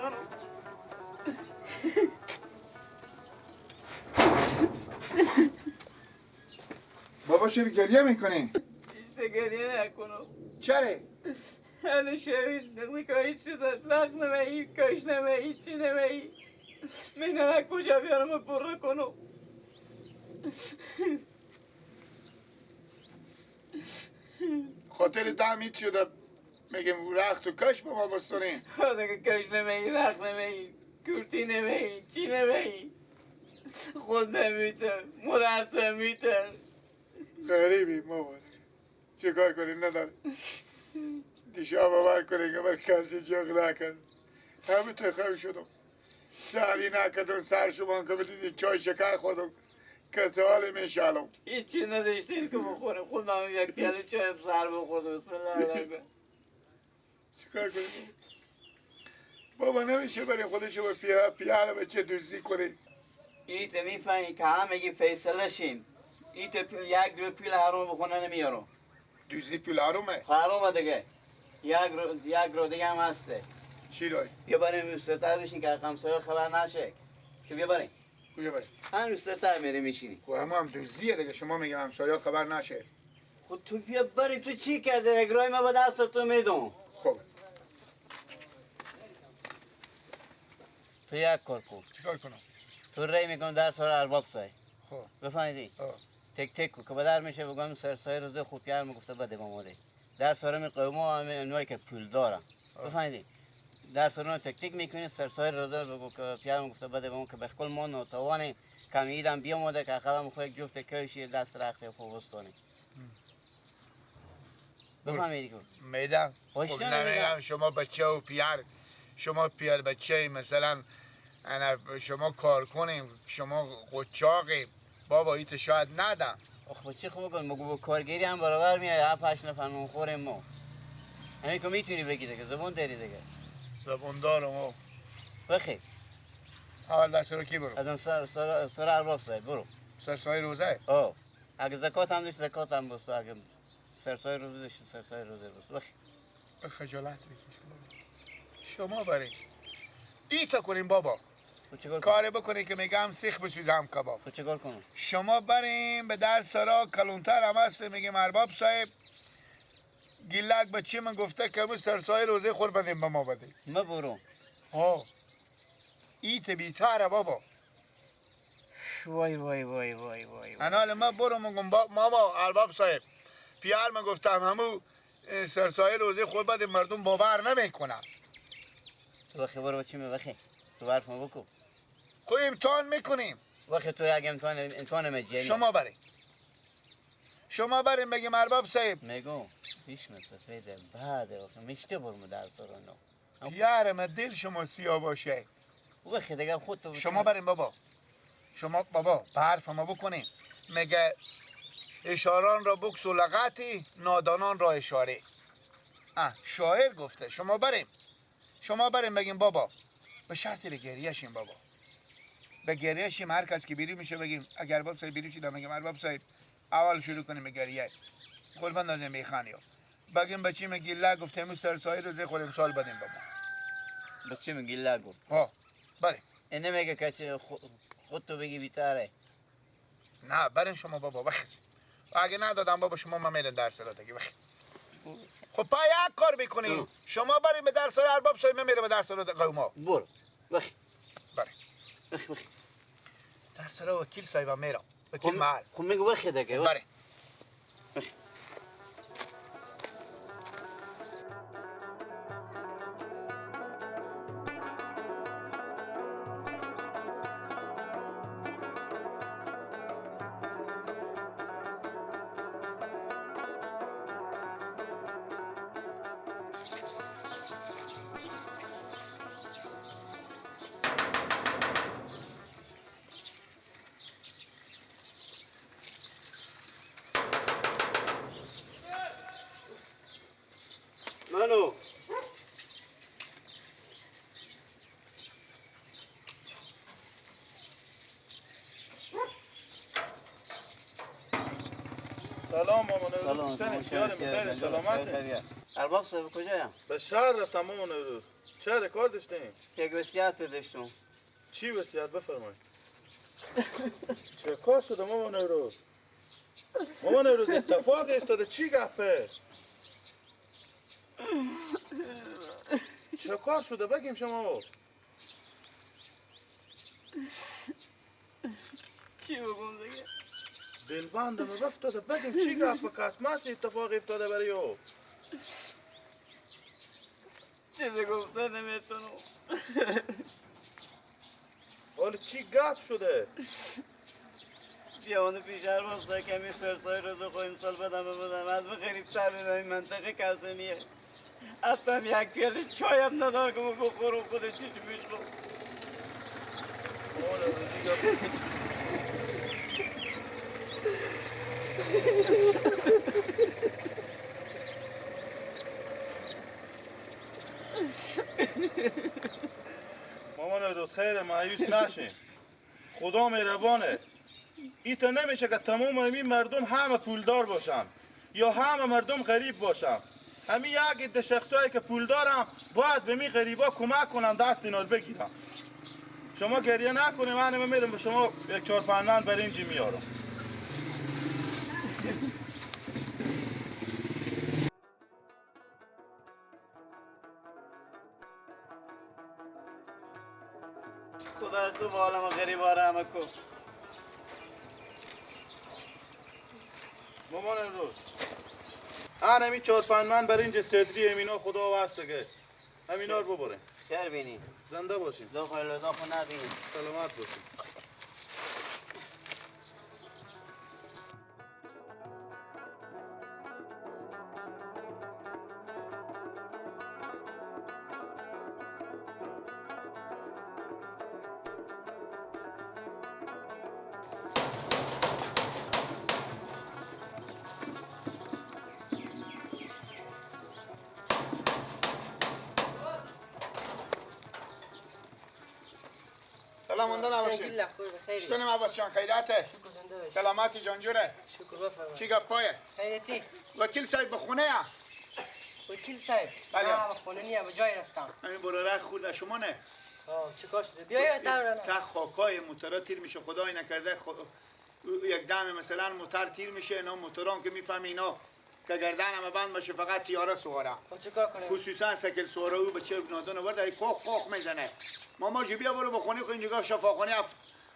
کنم؟ بابا چرا گریه میکنی؟ گریه نکنم. چرا؟ انا شهید نگاهی شده وقت نمی کاش نمی چی نمی من از کجا بیارم پر کنم؟ خاطر دم شده میگم رخت و کاش به ما بستونی. خدا که کاش نمی رخت نمی کرتی نمی چی نمی خود نمیتم مدرت نمیتم. غریبی ما چه کار کنیم نداره. دیشب باور کنی که من کسی جغ نکرد، همه تخم شدم، سری نکردم، سر شما که بدیدی چای شکر خودم که تا میشالم. هیچی نداشتین که بخورم، خودم یک پیاله چای سر بخوردم. بسم الله الرحمن. چیکار کنیم بابا؟ نمیشه برای خودشو با پیاله بچه دوزی کنی. ایت میفهمی که همگی فیصله شیم. ایت یک رو پیل حروم بخونه نمیارم. دوزی پیل حرومه؟ حرومه دیگه. یک رو دیگه هم هسته. چی رای؟ بیا بریم روستاتر بشین که همسایه خبر نشه. که بیا بریم. کجا بریم؟ هم روستاتر میریم میشینی. خب هم دوزیه دیگه، شما میگم همسایه خبر نشه. خب تو بیا بریم. تو چی کرده؟ یک رای ما به دست تو میدم. خب تو یک کار کن. چیکار کنم؟ تو رای میکنم در سر ارباب سای. خب بفهمیدی؟ تک تک که بدر میشه بگم سرسای روزه خوب پیار میگفته بده با ماده. در سر می قوما هم انوایی که پول دارن. بفهمیدی؟ در سر تک تک میکنی سرسای روزه بگو که پیار میگفته بده با ما که بخکل ما ناتوانیم کم ایدم بیامده که خودم خو یک جفت کشی دست رخت خوب استونی. بفهمیدی که میدم. خب نمیدم شما بچه و پیار، شما پیار بچه مثلا انا شما کار کنیم، شما قچاقیم بابا ایت شاید ندم. آخ چی خوب کن مگو با کارگری هم برابر میای 7 8 نفر نون خوریم ما. همین که میتونی بگی دیگه، زبون داری دیگه. زبون دارم او. بخیر. اول در سر کی برو؟ از اون سر سر سر ارباب صاحب برو. سر روزه؟ آه. اگه زکات هم داشت زکات هم بس، اگه سرسای روزه داشت سرسای روزه بس. بخیر. خجالت بکش شما برین. ایتا کنیم بابا. کاری بکنی که میگم سیخ بسوزم کباب. خب چیکار کنم؟ شما بریم به در سرا کلونتر هم هست، میگیم ارباب صاحب گیلک بچه من گفته که امروز سرسای روزه خور بدیم به ما بده. ما برو. ها ایت بیتره بابا. وای وای وای وای وای. انال ما برو میگم ماما ارباب صاحب پیار من گفتم همو سرسای روزه خور بدیم مردم باور نمیکنن. تو بخی برو بچه می بخی. تو برف ما بکو. خب امتحان میکنیم. وقتی تو یک امتحان مجانی. شما بریم. شما بریم بگیم ارباب صاحب. میگم بیش مسافه بعد وقت میشته برم در سرانو. یارم دل شما سیاه باشه. وقتی دیگه خود تو شما بریم بابا. شما بابا به حرف ما بکنیم. میگه اشاران را بکس و لغتی، نادانان را اشاره. شاعر گفته. شما بریم. شما بریم بگیم بابا به شرط به گریه شیم بابا. به گریه شیم هر کس که بیری میشه بگیم اگر ارباب صاحب بیری شدم بگیم ارباب صاحب اول شروع کنیم به گریه. خود بندازیم میخانیو. بگیم بچه میگی لا گفته امروز سرسای روزه خود امسال بدیم بابا. بچه میگی لا گفت. ها بله. اینه میگه که خود تو بگی بیتره. نه بریم شما بابا بخیر. اگه ندادم بابا شما من میرم درس را دیگه بخیر. خب پای یک کار میکنی. شما بریم به درس ارباب صاحب، من میرم به درس قوما. برو بخیر. بله بخیر بخیر. درس وکیل صاحب میرم، وکیل محل. خب میگه بخیر دیگه. بله بخیر. سلام مامان نوروز. سلام. سلامت. ارباب صاحب کجایم؟ به شهر رفتم مامان نوروز. چه کار داشتیم؟ یک وصیت داشتم. چی وصیت؟ بفرمایید. چه کار شده مامان نوروز؟ مامان نوروز اتفاق افتاده، چی گپه؟ چه کار شده بگیم شما؟ چی بگم دیگه؟ دلبندم افتاده، بگیم چی گپه؟ کس اتفاق افتاده برای او؟ چیزی گفته نمیتونم. حالا چی گپ شده؟ بیاونه پیش ارباب صاحب کمی سرسای روزو خو امسال بدم بدم از به غریبتر به این منطقه کسی نیه. حتی هم یک پیاله چای هم ندار که بخورم خود چیچ پیش خود. مامان روز خیر، مایوس نشین. خدا مهربانه. ایتا نمیشه که تمام همین مردم همه پولدار باشن یا همه مردم غریب باشن. همین یک عده شخصایی که پول دارن باید به می غریبا کمک کنن، دست اینا رو بگیرن. شما گریه نکنید، من میرم به شما یک 4-5 من برنجی میارم. خدا تو با عالم غریبا رحم کن. مامان امروز همی 4-5 من برنج صدری امینا خدا واسطه که همینا رو ببرین. خیر بینی. زنده باشین. داخل داخل نبینی. سلامت باشین. سلام مونده نباشید. شتونیم عباس جان، خیراته. سلامتی جان جوره. شکر بفرمایید. چی گپ پایه؟ خیرتی. وکیل صاحب به خونه یا؟ وکیل صاحب؟ بله. نه به خونه نیم، به جای رفتم. همین براره خورده شما نه؟ آه چه کار شده؟ بیا یا تر تا خاکای موتورا تیر میشه، خدای نکرده یک دم مثلا موتور تیر میشه، اینا موتوران که میفهمی اینا که گردن هم بند باشه فقط تیاره سواره. چه کار کنیم؟ خصوصا سکل سواره او بچه نادون ورد در قوق قوق میزنه. ماما جی بیا برو به خونه خو، اینجا شفاخانه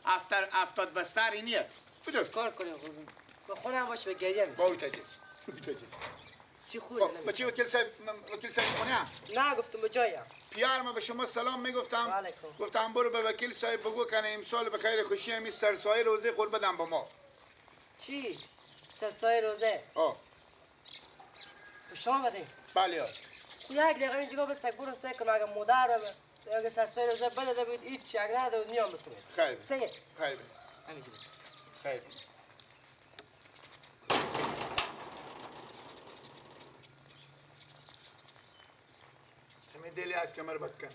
70 بستر اینیه. بدو کار کنیم خب. به خونه هم باشه به گریه میشه. با تجز. تجز. چی خوره؟ بچه وکیل صاحب، وکیل صاحب خونه؟ نه گفتم به جایم. پیار ما به شما سلام میگفتم. گفتم برو به وکیل صاحب بگو کنه امسال به خیر خوشی همی سرسایه روزه خور بدم با ما. چی؟ سرسایه روزه؟ آه. به شما بدیم؟ بله. یک دقیقه اینجا بس تک برو سعی کنم اگه مادر اگه سرسایه روزه بده بود هیچ، اگه نده بود نیام بکنید. خیر. سعی. خیر. همینجوری. خیر. همه دلی از کمر بکنه.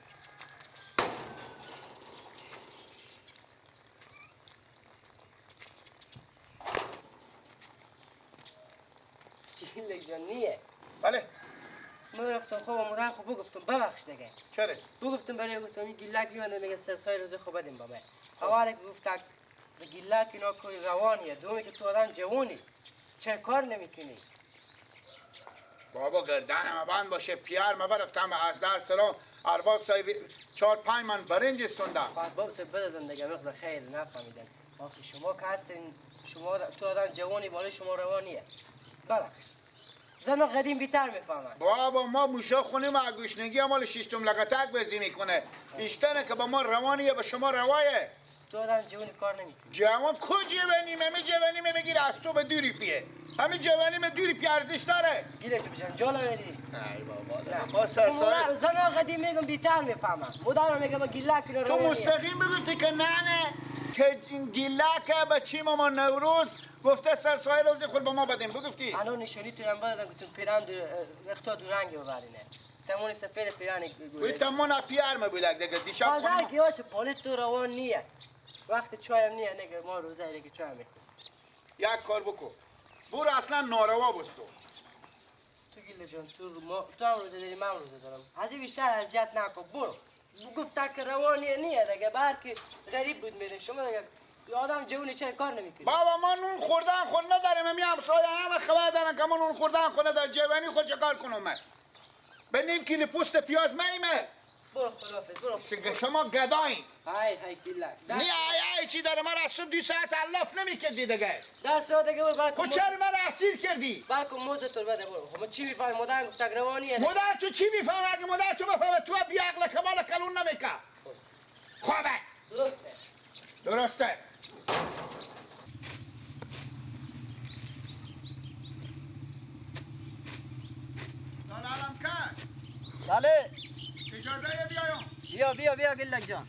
گیلک جان نیه. بله. من رفتم خوب مادر خوب بگفتم ببخش دیگه. چرا؟ بگفتم برای گفتم این گیلک میانه میگه سرسای روزه خوب بدیم بابا. اول گفت به گیلک اینا کوی روانیه، دومی که تو آدم جوونی چه کار نمیکنی؟ بابا گردنم بند باشه پیار ما رفتم از در سلام ارباب صاحب 4-5 من برنج استوندم. ارباب صاحب بدادن دیگه مغز خیر نفهمیدن. آخه شما که هستین، شما تو آدم جوونی بالای شما روانیه. ببخش. زن قدیم بیتر میفهمن. بابا ما موشا خونیم و گوشنگی مال شیشتم لگتک بزی میکنه. ایشتنه که با ما روانیه به شما روایه. تو آدم جوانی کار نمیکنی. جوان کو جوانی؟ همه جوانی میگیره از تو به دوری پیه. همه جوانی به دوری پیه ارزش داره. گیره تو بجن جالا میدی. ای بابا ما سرسای زن قدیم میگم بیتر میفهمن. مادرم میگه با گیلک اینا تو مستقیم بگو که نه نه که این گیلک به چی ما نوروز گفته سرسایه روزی خود با ما بدیم بگفتی؟ الان نشانی تو هم بدادم که تو پیران رختا دو رنگ ببرینه. تمون سفید پیران گوله. تمون پیار ما بودک دیگه دیشب خونه. که باشه پالیت تو روان نیه. وقت چایم نیه نگه ما روزه دیگه چای میخوریم. یک کار بکن. برو اصلا ناروا بود تو. تو گله جان تو ما تو هم روزه داری من روزه دارم. از این بیشتر اذیت نکن برو. گفت که روانی نیه دیگه برک غریب بود میره شما دیگه آدم جوونی چه کار نمیکنی. بابا ما نون خوردن خود نداریم می همسایه همه خبر دارن که ما نون خوردن خود نداریم جوانی خود چه کار کنم من؟ به نیم کیلو پوست پیاز میمه. برو خداحافظ برو. شما گدایین. های های گیلک. نه ای ای چی داره من از صبح 2 ساعت الاف نمیکردی دیگه. 10 ساعت دیگه برو برکن. چرا من اسیر کردی؟ برکن موز تو بده برو. خب من چی میفهمم مادر گفت روانیه. مادر تو چی میفهمه؟ اگه مادر تو بفهمه تو بی عقل کمال کلون نمیکه. خوبه. درسته. درسته. سلام کن. بله. اجازه بیایم. بیا بیا بیا گلک جان.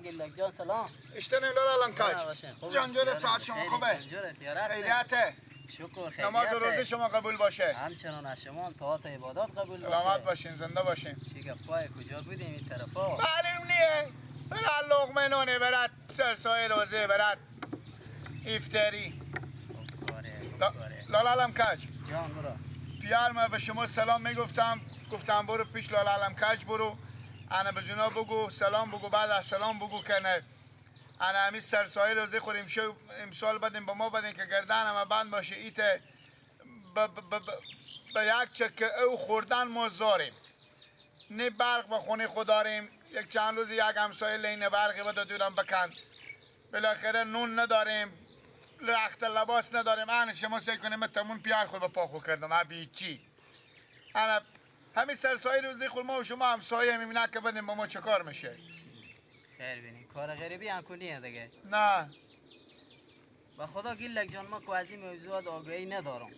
گلک جان سلام. اشتنی لالان کاج. جان جور ساعت شما خوبه؟ خیریته. شکر خیریته. نماز و روزه شما قبول باشه. همچنان از شما طاعت عبادات قبول باشه. سلامت باشین زنده باشین. چی گپای کجا بودیم این طرفا؟ معلوم نیه. برات لقمه نونه برات سرسایه روزه برات افطاری. لالالم کاج. جان برو. پیار ما به شما سلام میگفتم گفتم برو پیش لالالم کاج برو. انا به جونا بگو سلام بگو بعد از سلام بگو که نه انا همی سرسایه روزه خوریم شو امسال بدیم با ما بدیم که گردن همه بند باشه ایته به یک چک او خوردن ما زاریم نه برق به خونه خود داریم یک چند روز یک همسایه لین برقی بده دورم بکند بالاخره نون نداریم رخت لباس نداریم انا شما سعی کنیم تمون پیار خود به پا خو کردم ابی چی انا همین سرسایه روزی خود ما و شما همسایه میبینه که بدیم با ما چه کار میشه. خیر بینی کار غریبی هم کنیه دیگه. نه با خدا گیلک جان ما که از این موضوعات آگاهی ندارم.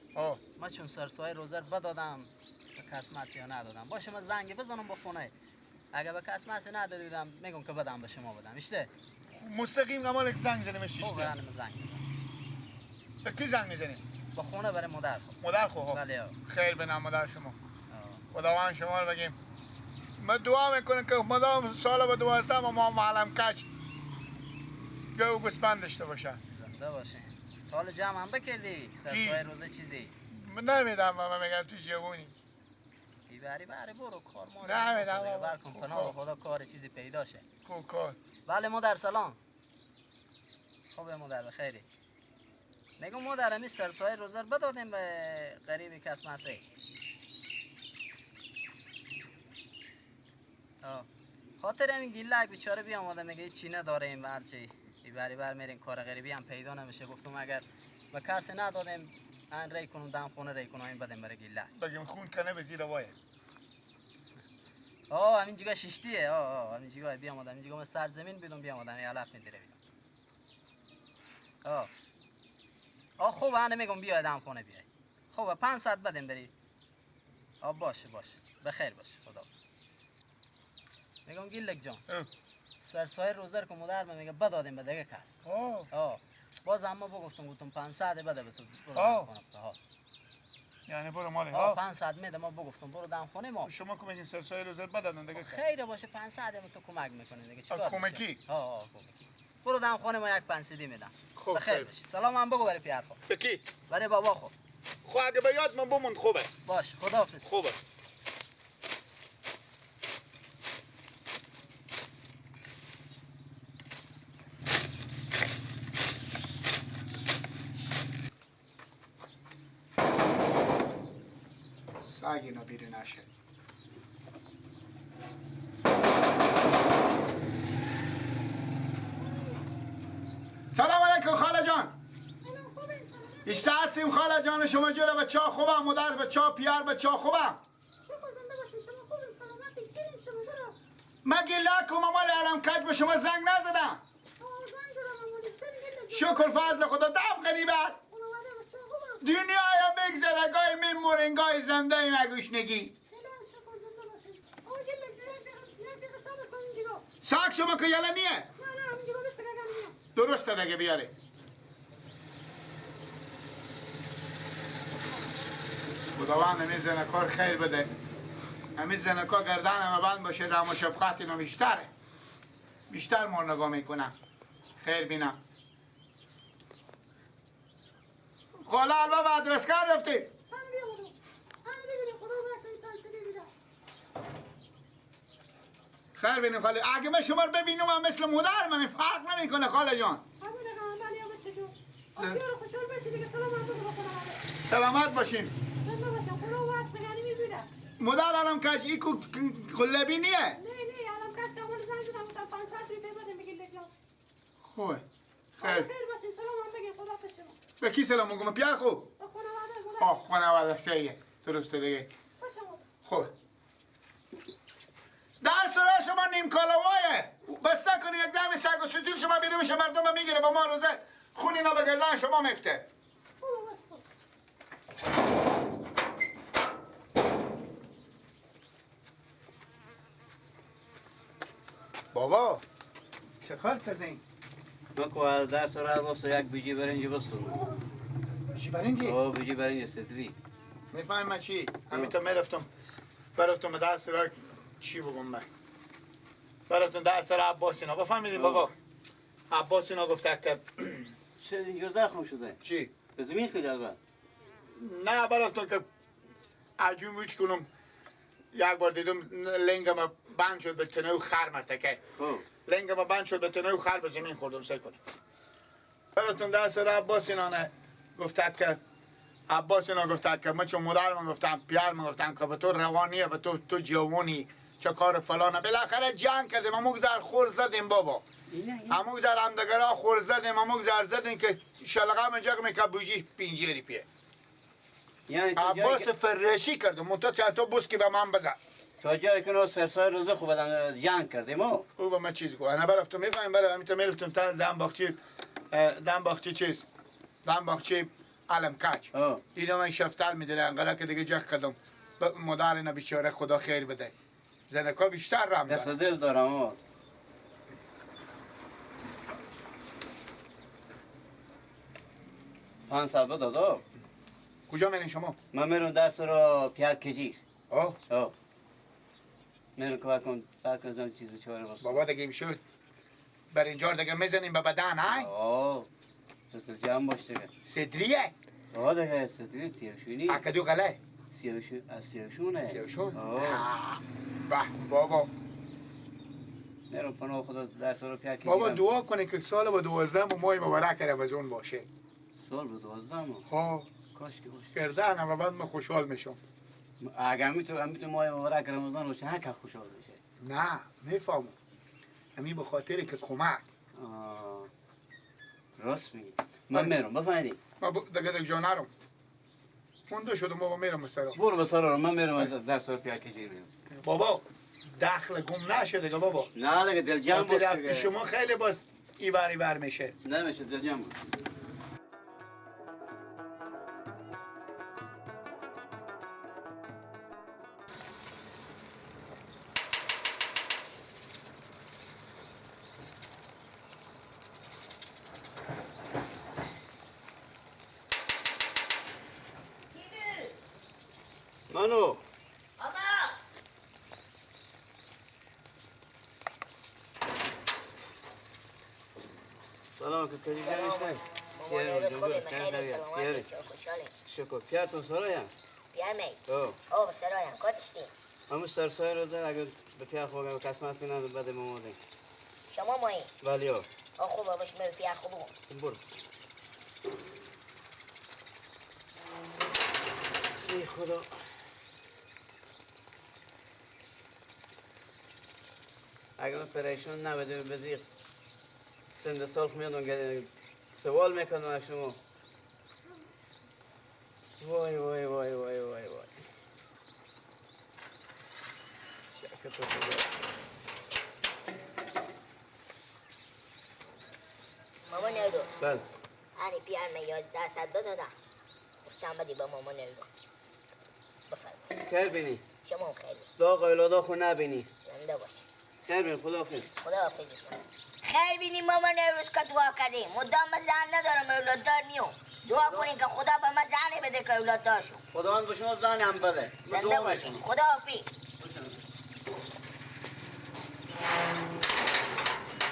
ما چون سرسایه روزه رو بدادم به کس مسی ندادم. باشه من زنگ بزنم با خونه اگه به کس مسی ندادم میگم که بدم به شما بدم. ایشته مستقیم قمال زنگ زنیم شیشته. خب من زنگ میزنم. به کی زنگ میزنیم؟ با خونه برای مادر خود. مادر خو. بله. خیر بنام مادر شما. خداوند شما رو بگیم من دعا میکنم که مدام سال به 12 ما معلم کچ گو گوسپند داشته باشه. زنده باشه. حالا جمع هم بکردی سرسایه روزه چیزی؟ من نمیدم من میگم تو جوونی. بری بری برو کار ما نمیدم. برکن پناه خدا کار چیزی پیدا شه. کو کار؟ بله مادر سلام. خوبه مادر بخیری. میگم مادر همی سرسایه روزه رو بدادیم به غریبی کس مسیح. خاطر همین گیلک بیچاره بیام آدم میگه چی نداریم و هرچی بری بر میریم کار غریبی هم پیدا نمیشه. گفتم اگر به کسی ندادیم ان ری کنم دم خونه ری کنم این بدیم برای گیلک بگیم خون کنه به زیر وای. آه همین جگه ششتیه. آه همین جگه بیام آدم این جگه من سرزمین بیدم بیام آدم یه علف میدیره بیدم. آه آه خوب انا میگم بیا دم خونه بیای. خوبه 500 بدیم بری. آه باشه باشه بخیر باشه خدا. میگم گیلک جان سرسایه روزه که مادر من میگه بدادیم به دیگه کس. آه باز اما بگفتم گفتم 500 بده به تو برو دم خونه. یعنی برو مالی ها 500 میده ما بگفتم برو دم خونه ما. شما که میگین سرسایه روزه بدادن دیگه خیر باشه 500 ما تو کمک میکنه دیگه چیکار کمکی؟ ها کمکی برو دم خونه ما یک 500 میدم. بخیر باشه. سلام هم بگو برای پیار خو. به کی؟ برای بابا خو. خو اگه به یاد من بموند خوبه. باش خداحافظ. خوبه. سگ اینا بیره نشه. سلام علیکم خاله جان. ایشته هستیم خاله جان شما جوره بچه ها خوبم مادر بچه ها پیار بچه ها خوبم. من گیلک و مامال علم کج به شما زنگ نزدم. شکر فضل خدا دم غریبت دنیا یا بگذره گاهی میمورین گاهی زنده ایم اگوشنگی. ساک شما که یلا نیه؟ درسته دیگه بیاره. خداوند میزنه کار خیر بده. همین زنکا گردن همه بند باشه، رحم و شفقت اینا بیشتره. بیشتر ما نگاه میکنم. خیر بینم. خاله البا به ادرسکر رفتیم. خیر بینیم خاله. اگه من شما رو ببینم هم مثل مادر من فرق نمیکنه خاله جان. سلامت باشین. مادر الان کش ای کو قلبی نیه؟ نه نه الان کش تا اول زنگ زدم گفتم 500 روپیه بده میگی لگلا. خوب. خیر. خیر باشین سلام هم بگین خدا حافظ شما. به کی سلام میگم؟ پیا خو. به خانواده. آه خانواده سیه. درسته دیگه. خوب. در سرا شما نیم کالاوایه. بسته کنی یک دم سگ و ستون شما بیرون میشه مردم میگیره با ما روزه خون اینا به گردن شما میفته. بابا چه کار کردین؟ من که در سرا واسه یک بیجی برنج بستم. بیجی برنجی؟ آه بیجی برنج ستری. میفهمی من چی؟ همین تا میرفتم برفتم در سرا چی بگم من؟ برفتم در سرا عباس اینا بفهمیدین بابا؟ عباس اینا گفته که چه اینجا زخم شده؟ چی؟ به زمین خیلی البته. نه برفتم که عجوم ویچ کنم یک بار دیدم لنگم بند شد به تنه و خر مرتکه. لنگم بند شد به تنه و خر به زمین خوردم سر کنم. برفتم در سر عباس اینا نه گفته که عباس اینا گفته که من چون مادر من گفتم پیار من گفتم که به تو روانیه به تو تو جوونی چه کار فلانه. بالاخره جنگ کردیم اموک زر خور زدیم بابا. اموک زر همدگرا خور زدیم اموک زر زدیم که شلغم جگ میکرد بوجی پینجری پیه. یعنی عباس فرشی کردم منتها تو بوس که به من بزن تا جایی که نو سرسای روزه خوب بدم جنگ کردیم او به من چیز گفت انا برفتم میفهمیم برم همینطور میرفتم تا دم باغچه دم باغچه چیز دم باغچه علم کج اینا من شفتل میدونه انقدر که دیگه جک کردم مادر اینا بیچاره خدا خیر بده زنکا بیشتر رم دست دل دارم او 500 بده. کجا میرین شما؟ من میرم درس رو پیر کجیر. آه؟ آه. میرم که بکن بکن چیزی چاره باشه. بابا دیگه میشد بر اینجا دیگه میزنیم به بدن های؟ آه. تو جمع باش دیگه. صدریه؟ آه دیگه صدریه سیاوشونی. اکدو غله؟ سیاوشون از سیاوشونه. سیاوشون؟ آه. به بابا. میرم پناه خدا درس رو پیر کجیر. بابا دعا کنه که سال با 12 ماه مبارک رمضان باشه. سال با 12 ماه؟ ها. کاش که باشه. گردن و بعد من خوشحال میشم. اگر میتو ماه مبارک رمضان باشه هر که خوشحال میشه. نه میفهمم. همین به خاطر که کمک. راست میگی. من میرم بفهمیدی. من دیگه جا نرم. مونده شدم بابا میرم به سرا. برو به سرا من میرم در سر پیاکجی میرم. بابا دخل گم نشه دیگه بابا. نه دیگه دل جمع باش دیگه. شما خیلی باز ایور ایور میشه. نمیشه دل جمع باش. منو سلام که کجا شکر پیارتون سرایم؟ پیار می؟ او سرایم کارتشتی؟ همون سرسای رو دار اگر به پیار خوبم کس مسی ندارم بده مامادیم شما مایی؟ بله او او خوبه باش می پیار خوب برو ای خدا اگر من پریشون نبودم بدی سند سال میادم سوال میکنم از شما وای وای وای وای وای وای شکر تو خدا مامان اردو بله آره پیار من 11 دادم گفتم بدی با مامان اردو بفرمایید خیر بینی شما خیر داغ اولادا خو نبینی زنده باش خیر بینی خداحافظ خداحافظ شما خیر بینی مامان روز که دعا کردیم مدام من زن ندارم اولاد دار نیوم دعا کنین که خدا به من زنی بده که اولاد دار شم خداوند به شما زن هم بده زنده باشین خداحافظ.